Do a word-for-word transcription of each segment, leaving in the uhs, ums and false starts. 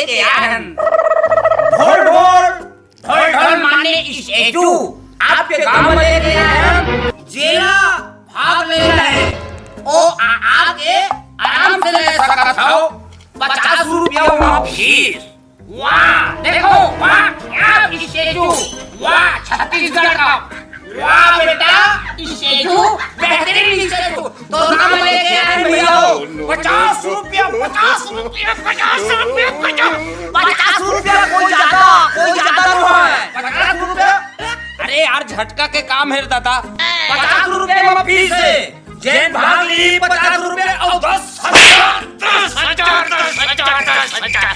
लेके आए हन। ढोल ढोल, ढोल ढोल माने स्टैचू। आपके गांव में लेके आए हन, जेला भाग लेना है। ओ आ, आके आराम से ले सकत हो। पचास रुपया वहाँ फीस। वाह, देखो, वाह, क्या स्टैचू। वाह, छत्तीसगढ़ का। वाह बेटा, स्टैचू, बेहतरीन स्टैचू। तो नाम लेके आए भैया, पचास रुपया, पचास रुपया, पचास रुपया, पचास, पचास रुपया, कोई ज्यादा, कोई ज्यादा नहीं है। पचास रुपया। अरे यार, झटका के काम है दादा। पचास रुपया में फीस है। जेन भाग ली पचास रुपया और दस हजार, दस हजार, दस हजार, दस हजार।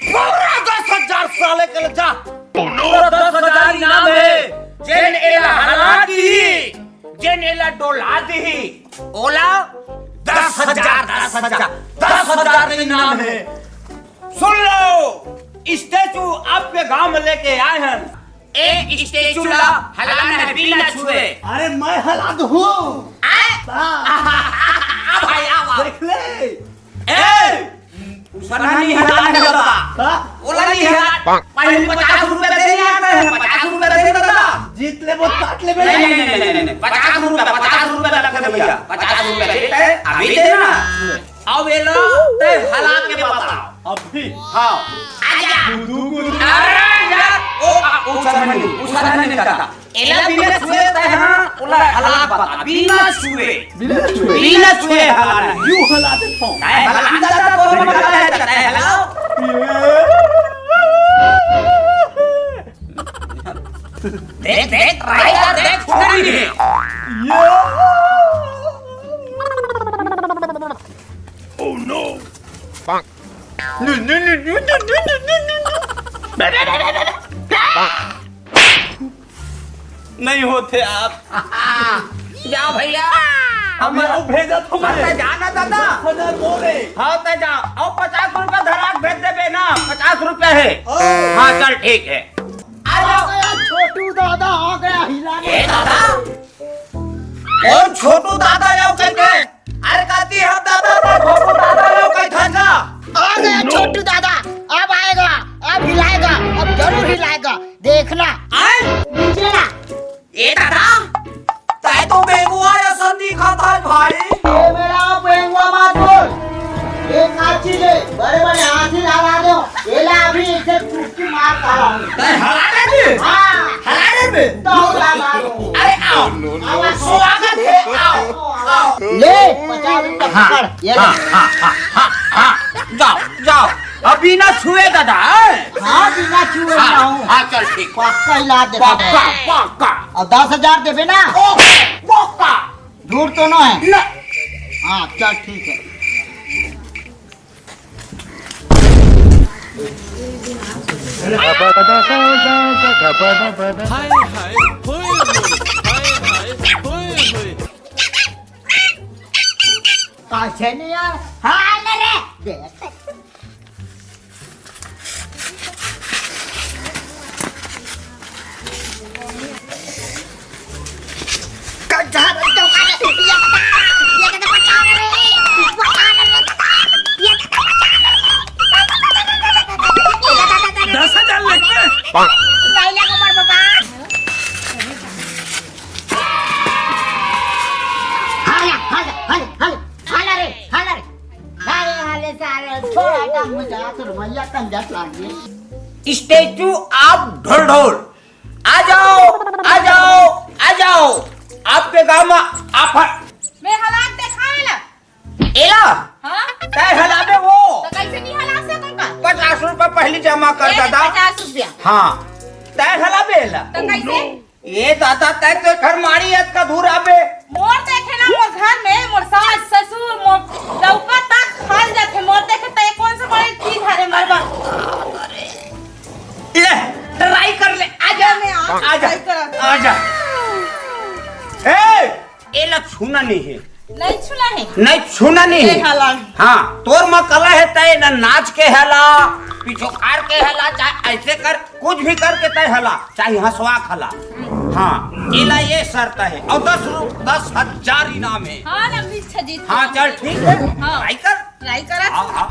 पूरा दस हजार साले के ले जा। पूरा दस हजार इनाम है। जेन एला हला दी, जेन एला डोला दी, ओला दस हजार, दस हजार, दस हजार इनाम है। सुन लो, स्टैचू आपके गांव में लेके आए हैं। ए स्टैचू ला हलाना है बिना छुए। अरे मैं हला दूँ। आए? हाँ। आ भाई, आ, आ। देख ले। ए, उसका नहीं हलाना है दादा। हाँ? ओला नहीं हला। पहले पचास रुपया देने आता है, पचास रुपया देने दादा। जीत ले, वो काट ले नहीं, नहीं, नहीं, नहीं, नहीं, पचास रुपया, पचास रुपया लग गया भैया, पचास रुपया देता है, अभी देना। अब ये लो, ते हला के बताओ। अभी? हाँ। आजा। गुदू, गुदू। अरे यार, ओ, आ, ओ, उछल नहीं, उछल नहीं करता। एला बिना छुए तै हाँ, ओला हला बता, बिना छुए। बिना छुए? बिना छुए हला नहीं। यूं हला दे पाऊँ। तै हला, अंदर का तो मत हला है, तै हला। देख, देख, ट्राई कर, देख, छुआ नहीं है। Oh no! नहीं होते आप। जाओ भैया। हम लोग भेजा तुम्हारे। अरे जाना दादा। हाँ, तै जा। और पचास रुपया धरा के भेज देबे ना, पचास रुपया है। हाँ, चल ठीक है। आ जाओ। आ गया छोटू दादा, आ गया हिला ए दादा, कौन छोटू दादा यो कहते? अरे कहती हम दादा ना, छोटू दादा यो कहते ना। आ गया छोटू दादा, अब आएगा, अब हिलाएगा, अब जरूर हिलाएगा, देखना। आए? नीचे ना। ए दादा, तै तो बेंगुआ असन दिखत है भाई। ए मेरा बेंगुआ मत बोल। एक आध चीज है, बड़े बड़े हाथी हरा दो। एला अभी एक से चुटकी मार डाला हूँ। तै हरा दे बे? हाँ। हरा दे बे? दौड़ा मारो। अरे आओ। आवाज स्वागत है, आओ, आओ। ले, पचास रुपया हाँ, पकड़। ये हाँ, ले। हाँ, हाँ, हाँ, हाँ। जाओ, जाओ। अभी ना छुए दादा, हैं? हाँ, बिना छुए हाँ, ना हूँ। हाँ, चल ठीक। पक्का इलाज देखा पक्का, जाए। पक्का। और दस हजार देबे ना? ओके, पक्का। झूठ तो ना है? ना। हाँ, चल ठीक है। हाय हाय, होय होय, हाय हाय, होय होय। कैसे नहीं यार? हाँ, ले रे। दस हजार लगबे। हाला, हाला, हाला, हाला, हाला रे, हाला रे। अरे हाले सारे, छोड़ हटा, मुझे हाथ रुपया कंजस लाग गई। स्टैचू ऑफ ढोल ढोल। आ जाओ, आ जाओ, आ जाओ। आपके गांव में आफत। मैं हालात दिखाए ला। एला? हाँ? तै हलाबे वो। तो कैसे नहीं हला सकूंगा? पचास रुपया पहली जमा कर ए, दादा। पचास रुपया। हाँ। तै हलाबे एला। तो कैसे? ए दादा, तै तो घर मारी अतका दूर आबे। मोर देखे ना, मोर घर में, मोर सास, ससुर, मोर लौका तक खाल जाथे। मोर देखे तै कौन सा बड़ी चीज हरे मरबा। ले, ट्राई कर ले, आजा। मैं आ, आजा, ट्राई करा। आजा। ए, एला छूना नहीं है। नहीं छूना है। नहीं छूना नहीं ये है। हला। हाँ, तोर मा कला है, तै ना नाच के हला, पिछोकार के हला, चाहे ऐसे कर, कुछ भी करके तै हला, चाहे हंसवा के हला। हाँ, एला ये शर्त है। और दस रु-, दस हजार इनाम है। हाँ ना, बीस छजीत हाँ, चल ठीक है। हाँ। ट्राई कर। ट्राई करा। हाँ, हाँ।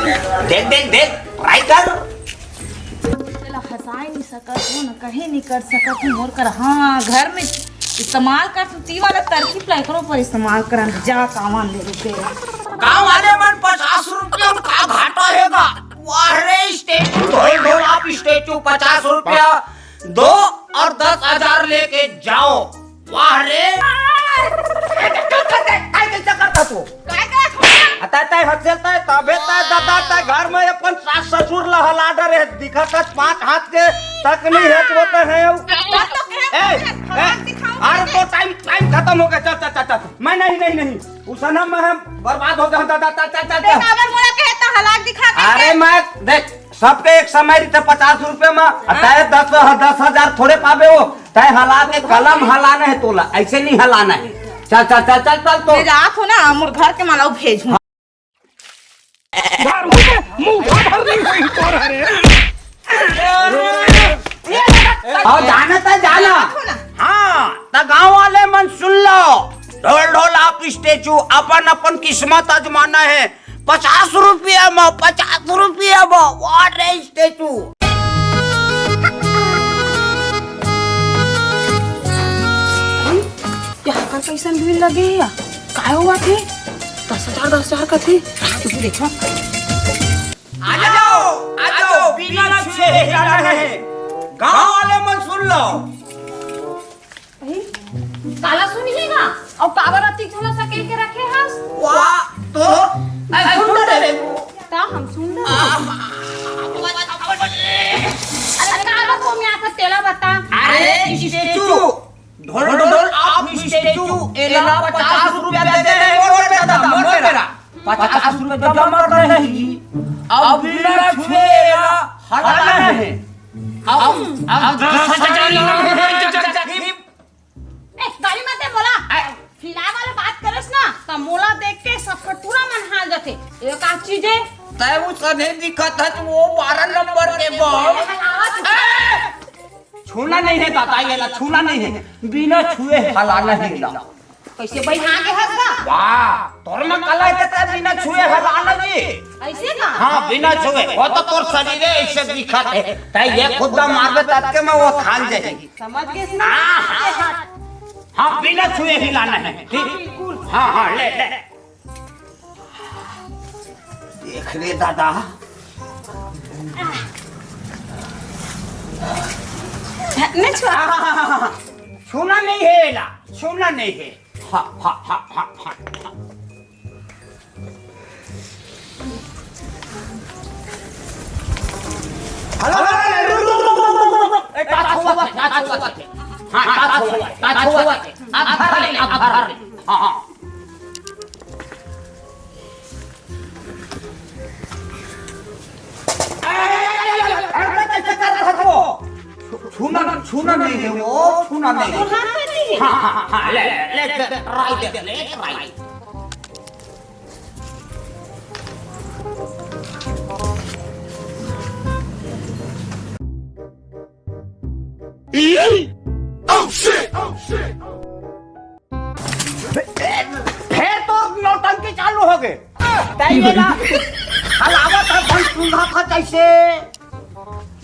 देख, देख, देख, ट्राई कर। चला, हंसाए नहीं सकत हो, न कहीं नहीं कर सकत हो, मोर कर, हाँ, घर में इस्तेमाल कर, तू ती वाला तरकीब ला एकरो पर इस्तेमाल करन, जा कामन ले रुपये। गाँव वाले मन, पचास रुपया में का घाटा हेगा? वाह रे, स्टैचू, ढोल ढोल आप स्टैचू, पचास रुपया दो और दस हजार लेके जाओ। वाह रे। काय कैसे करता तू? काय करत हो? अतः तय हंसेल तय, तबे तय दादा तय घर में अपन सास ससुर ला हला डरे, दिखत है पांच हाथ के तक नहीं है, वो तो है। तब तो कहे ए, ए, हलाक दिखाओ अरे कैसे? तो टाइम, टाइम खत्म हो गया, चल, चल, चल, चल। मैं नहीं, नहीं, नहीं, उस ना मैं हम बर्बाद हो गया दादा, चल, चल, चल, देख, चल। अगर मोला कहे तो हलाक दिखा के अरे दे। मैं देख, सबके एक समय रहिथे पचास रुपया म, हाँ। तय दस, दस हजार थोड़े पाबे हो, तय हला के कलम हलाना है तोला, ऐसे नहीं हलाना है। चल, चल, चल, चल, चल तो। मैं जात हो ना, मोर घर के माला भेजहूँ। मुंह भर नहीं हुई तो रे। और जाना था, जाना। हाँ, त गांव वाले मन सुन लो, ढोल ढोल आप स्टैचू, अपन अपन किस्मत आजमाना है। पचास रुपया म, पचास रुपया म, वाह रे स्टैचू। अरे, यहाँ का कैसन भीड़ लगे हे या? काय हुआ थे? दस हजार, दस हजार का थे। हाँ, तुम देखो। आ जाओ, आ जाओ, बिना छुए हिलाना है। गांव वाले मन सुन लो। अरे, काला सुन लेगा? अउ काबर अतिक झन ला सकेल के रखे हस? वाह, तो अरे, सुन ले। ता हम सुन ले। अरे, काबर को मैं आकर तेला बता। अरे, स्टैचू, ढोल ढोल आप स्टैचू, एला पचास रुपया दे दे, मोर बेरा दादा, मोर बेरा। पचास रुपया जमा रहेगी। अब बिना छुए एला हलाना है। अब, अब दस हजार ए, गाली मत दे मोला। ए। फिलहाल वाला बात करस ना, त मोला देख के सबके टूरा मन हाल जाथे। ये का चीज है? तय वो सने दिखत है, वो बारह नंबर के बम। हलावत ए! छूना नहीं है दादा, ये ला छूना नहीं है, बिना छुए हलाना है ला। कैसे बहिना के हस गा? वाह, तोर में कला है, तेरा बिना छुए हलाना जी। ऐसे का? हाँ, बिना छुए। वो तो तोर शरीर है, ऐसे दिखत है। तय ये खुद मारबे तब के मैं वो खान जाएगी। समझ गए ना? हाँ, हाँ। हाँ, बिना छुए हिलाना है, ठीक? हाँ, बिल्कुल। हाँ, हाँ, ले, ले। देख रे दादा। नहीं छुआ। छूना नहीं है एला, छूना नहीं है। हाँ, हाँ, हाँ, हाँ, हाँ, हाँ। हेलो, हेलो, हेलो, रुक, रुक, रुक, रुक, रुक। ए, का छुआ थे, का छुआ थे। हाँ, का छुआ थे, का छुआ थे। आप भर ले, आप भर ले। हाँ, हाँ। छूना, छूना नहीं है वो, छूना नहीं है। हाँ, हाँ, हाँ, हाँ, ले, ले, ले, ले, राई दे, ले, राई। Oh, shit! Oh, shit! फेर तो नौटंकी चालू हो गए। तय ये ला, हलावत है, भन सुंघा था कैसे?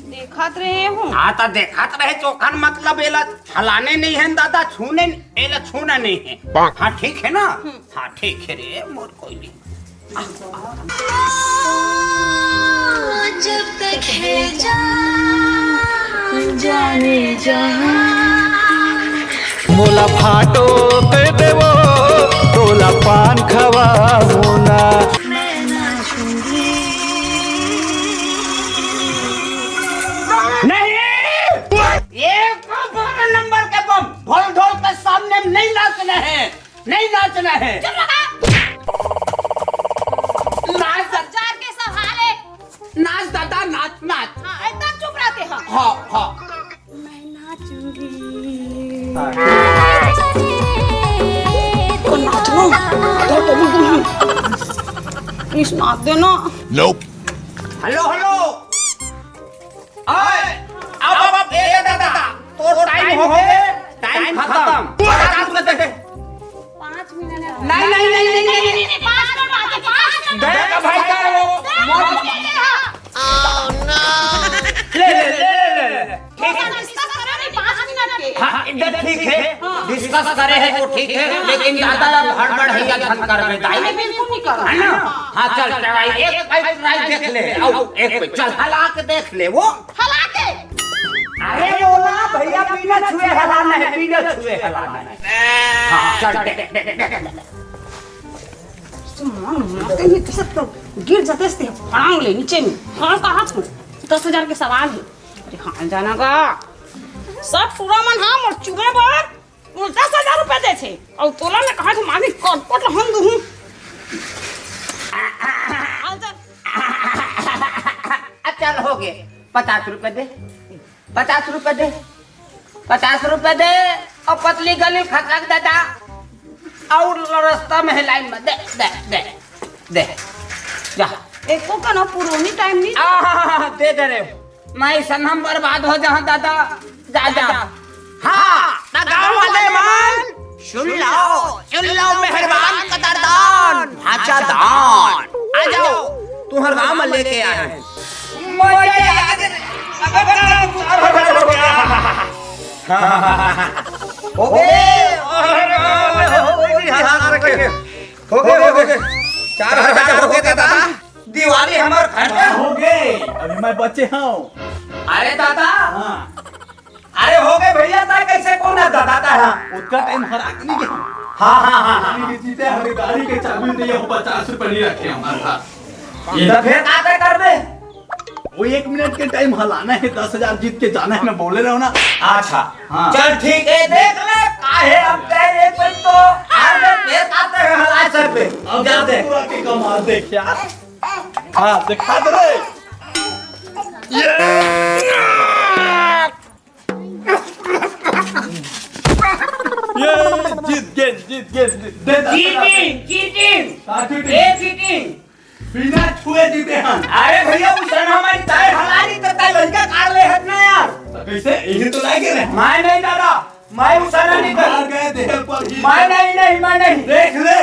देखत रहे हूँ। हाँ, तो देखत रहे, चोखन मतलब एला हलाने नहीं है दादा, छूने, एला छूना नहीं है। हाँ, ठीक है ना? हाँ, ठीक है रे, मोर कोई नहीं। जब तक है जान, जाने जहां। मोला फाटो कह देवो, तोला पान खवाहूं ना। नहीं, एक बारह नंबर के बम ढोल ढोल के सामने नहीं नाचना है। नहीं नाचना है। चुप रहा। नाच। जार के सब हाले। नाच दादा, नाच, नाच। हाँ, एकदम चुप रहते हो। हाँ, हाँ। मैं नाचूंगी। तो नाच लो। तो, तो, तो, तो। प्लीज नाच देना। Nope। Hello, hello. ओए, अब, अब, अब, ए दादा, तो टाइम हो गए, टाइम खत्म। पचास रुपए दे। पाँच मिनट है। नहीं, नहीं, नहीं, नहीं, नहीं, नहीं। पाँच मिनट बाकी, पाँच मिनट। देख भाई साहब, वो मौत कस करे हे वो ठीक हे, लेकिन दादा अब हड़बड़ हे या झन करबे दाई। अरे बिल्कुल नहीं करबे। हे ना? हाँ, चल, चल, एक, एक try देख ले, अउ एक पे चल, हला के देख ले वो। हला के? अरे बोला भैया, बिना छुए हलाना हे, बिना छुए हलाना हे। हाँ, चल, दे, दे, दे, दे, दे। मार, मार के ये सब तो गिर जाते थे, फड़ांग ले नीचे में। हाँ, कहाँ तू? दस हजार के सवाल हे। अरे हाँ, जाना गा। सब टूरा मन हा मोर चुमे बर मोला दस हजार रुपया देथे। अउ तोला मैं कहा थे मालिक कटपट हन दुहूँ। अच्छा, हो गे। पचास रुपया दे। पचास रुपया दे। पचास रुपया दे। अउ पतली गली खसक दादा। अउ रस्ता में हे लाइन में। दे, दे, दे, दे। जा। एको कन पुरानी टाइम नहीं। आ, दे दे रे। मैं सनम बर्बाद हो जाऊं दादा। जा, जा। हाँ, ना गाँव वाले मन, सुन लो, सुन लो मेहरबान कदरदान, भांचा दान। आ जाओ, तुम्हार गाँव में लेके आए हैं। मजा आ गया। हो गए, हो गए, हो गए, चार हजार हो गए दादा। दिवाली हमर खत्म हो गए, अभी मैं बचे हूँ। अरे दादा, हाँ। अरे हो गए भैया, तैं कैसे कोन हे दादा तैं? हाँ। उतका टाइम हरा के नहीं गए। हाँ, हाँ, हाँ, हाँ। गाड़ी के जीते हर गाड़ी के चाबी दे, ये पचास रुपया नहीं रखे हमारे पास। ये तो फिर का तैं करबे? वो एक मिनट के टाइम हलाना हे, दस हजार जीत के जाना हे, मैं बोले रहो ना। अच्छा। हाँ। चल ठीक हे, देख ले, काहे अब तैं एक मिनट तो हार में फिर का तैं हला सकबे। अब जा दे। पूरा के कमाल देख यार। हाँ, दिखा दे रे। ये। ये जीत गेन, जीत गेन, दे दे। Cheating, cheating. हाँ, चीटिंग। ये चीटिंग। बिना छुए जीते हन। अरे भैया, उस समय हमारी दाई हलाली तो दाई लड़का काट ले हट ना यार। तो कैसे? यही तो लागे रे। मैं नहीं दादा, मैं उस समय नहीं मार कर। गए देह पर ही। मैं नहीं, नहीं, मैं नहीं। देख ले।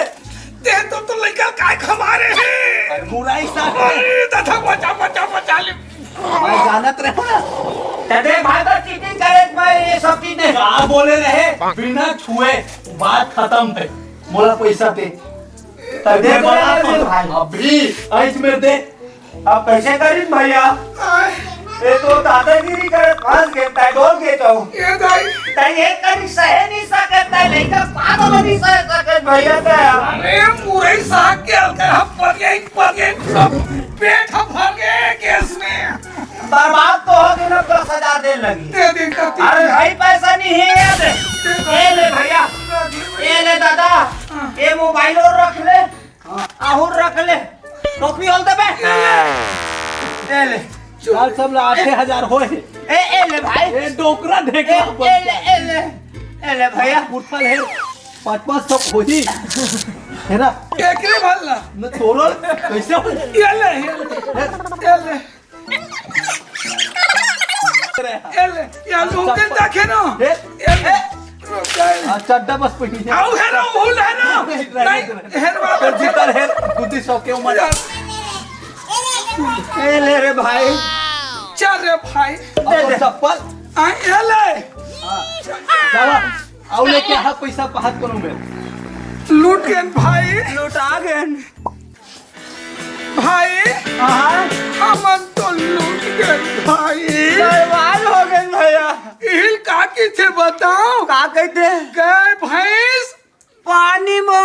दे तो, तो लड़का काय खमा रहे हैं। अरे बुराई सा। अरे दादा, बचा, बचा, बचा ले। मैं जानत रहे ना। तदे भाई तो चीटिंग करे, मैं ये सब चीज नहीं। का बोले रहे? बिना छुए बात खत्म है। मोला पैसा दे। तदे मैं बोला बोला तो भाई। अभी ऐस में दे। अब कैसे करीन भैया? ये तो दादागिरी करे, फंस गए, तैं डोल गए तो। ये दाई। तैं ये करी सहे नहीं सकत, तैं लइका पागल नहीं सह सकत भैया तैं। अरे मुरई साग के हल्का हम पगे, पगे, पेट हम भर गए गैस में। बर्बाद तो हो गए ना, दस हजार देन लगी। दे दे, दे दे। अरे भाई, पैसा नहीं है, ये दे। दे दे। ये ले भैया, दे दे। ये ले दादा, हाँ। ये मोबाइल और रख ले, हाँ। आहुर रख ले, टोपी और देबे। ये ले। ये ले। चल, सब ला आठे हजार होए। ए, ए ले भाई। ए, डोकरा ढेकरा ए, बन ए ले, गया। ए ले। ए ले भैया। उठल है, पाँच पाँच सौ होही। है ना? एकरे भर ला। न तोरल, कैसे हो? ये ले, ये ले। ये ले। ए ले, या लोग के देखे ना। ए, ए, ए। रुक जाए। आ, चड्डा बस पहिनी है। आओ है ना, वो है ना। नहीं, नहीं, नहीं। हेर बाबा, तो जूता हेर, जूती सौ के उम्र। यार। ए ले रे भाई। चल रे भाई। दे दे। चप्पल। आ, ये ले। हाँ। चला। आओ लेके आ पैसा पहात करूँ मैं। लूट गए भाई। लुटा गए। भाई, हाँ। हमन तो लूट गए भाई। बर्बाद हो गए भैया। इहिल का कहिथे बताओ? का कहिथे? गाय भैंस पानी में